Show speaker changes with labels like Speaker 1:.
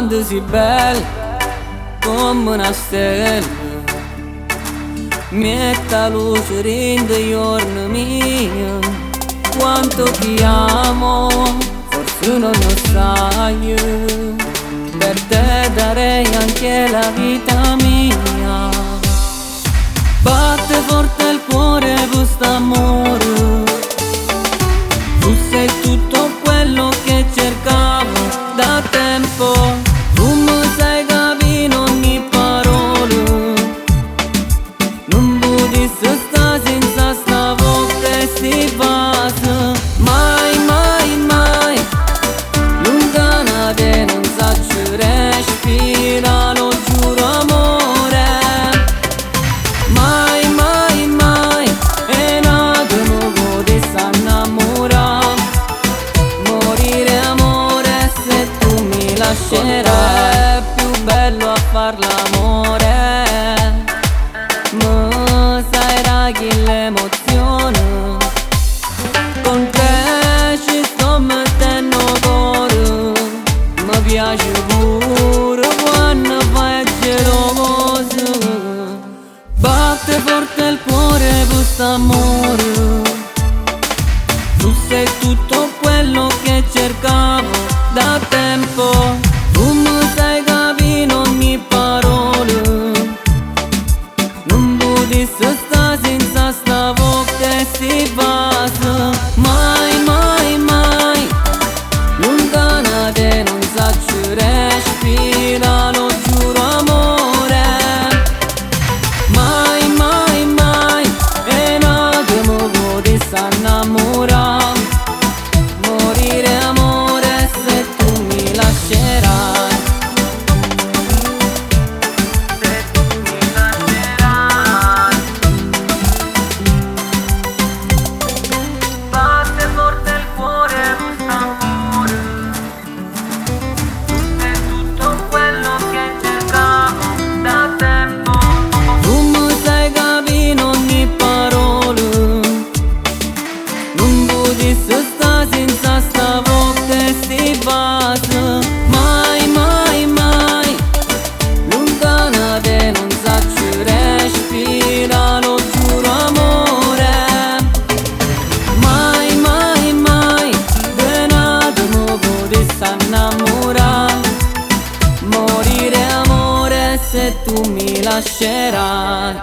Speaker 1: Quando si bella come una stella, metta luce in giorno mio. Quanto ti amo, forse non lo sai, per te darei anche la vita mia. Batte forte il cuore per st'amore, tu sei tutto quello che cercavo da tempo. Tu mi sai capire ogni parola, non potessi stare senza sta bocca e sti baci. Mai, mai, mai, lontana te non saccio respirare, lo giuro amore. Mai, mai, mai, e nato mi potessi innamorare. Morire amore se tu mi lascerai. È più bello a far l'amore, ma sai che l'emozione con te ci sto mettendo cuore. Mi piace pure quando fai geloso. Batte forte il cuore per st'amore, tu sei tutto quello che cercavo da tempo. Tu mi sai capire ogni parola, non potessi stare senza sta bocca e sti baci. Mai, mai, mai, lontana te non saccio respirare, lo giuro amore. Mai, mai, mai, e nato mi potessi innamorare. Morire amore se tu mi lascerai. Se tu mi lascerai. Batte forte il cuore per st'amore, tu sei tutto quello che cercavo da tempo. Tu mi sai capire ogni parola, non potessi stare senza sta bocca e sti baci. Mai, mai, mai, lontana te non saccio respirare, lo giuro amore. Mai, mai, mai, de nato mi potessi innamorare. Morire amore se tu mi lascerai.